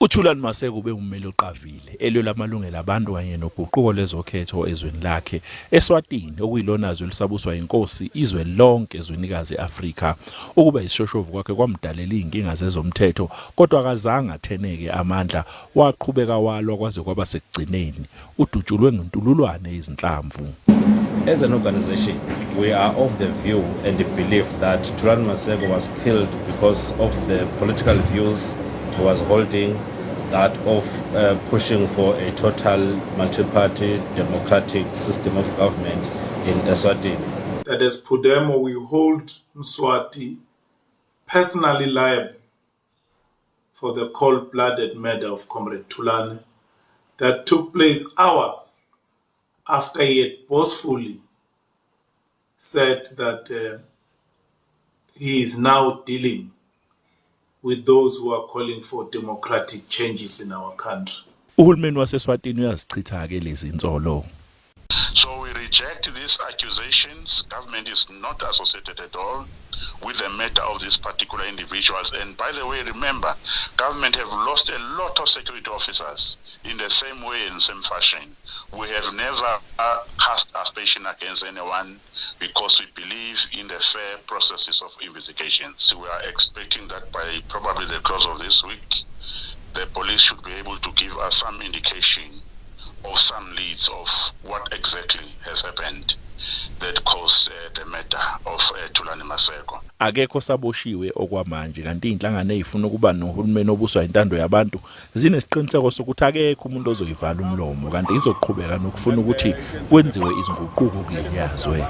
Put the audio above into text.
UThulani Maseko ubengummeli oqavile, elwela amalungelo abantu kanye noguquko lwezokhetho ezweni lakhe, eSwatini, okuyilona zwe elisabuswa yinkosi izwe lonke ezwenikazi i-Afrika. Ukuba yisishoshovu kwakhe kwamdalela izinkinga zezomthetho, kodwa akazange atheneke amandla, waqhubeka walwa kwaze kwaba sekugcineni. Udutshulwe ngentululwane yezinhlamvu. As an organization, we are of the view and the belief that Thulani Maseko was killed because of the political views he was holding, that of pushing for a total multi-party democratic system of government in Eswatini. That as PUDEMO we hold Mswati personally liable for the cold-blooded murder of Comrade Thulani that took place hours after he had boastfully said that he is now dealing with those who are calling for democratic changes in our country. Uhulumeni waseSwatini uyazichitha-ke lezi nsolo. So we reject these accusations. Government is not associated at all with the matter of these particular individuals. And by the way, remember, government have lost a lot of security officers in the same way and same fashion. We have never cast aspersion against anyone because we believe in the fair processes of investigations. We are expecting that by probably the close of this week, the police should be able to give us some indication of some leads of what exactly has happened that caused the murder of Thulani Maseko. Akekho osaboshiwe okwamanje kanti izinhlangano ezifuna ukuba nohulumeni obuswa intando yabantu zinesiqiniseko sokuthi akekho umuntu ozoyivala umlomo kanti izoqhubeka nokufuna ukuthi kwenziwe izinguquko kuleliyazwe.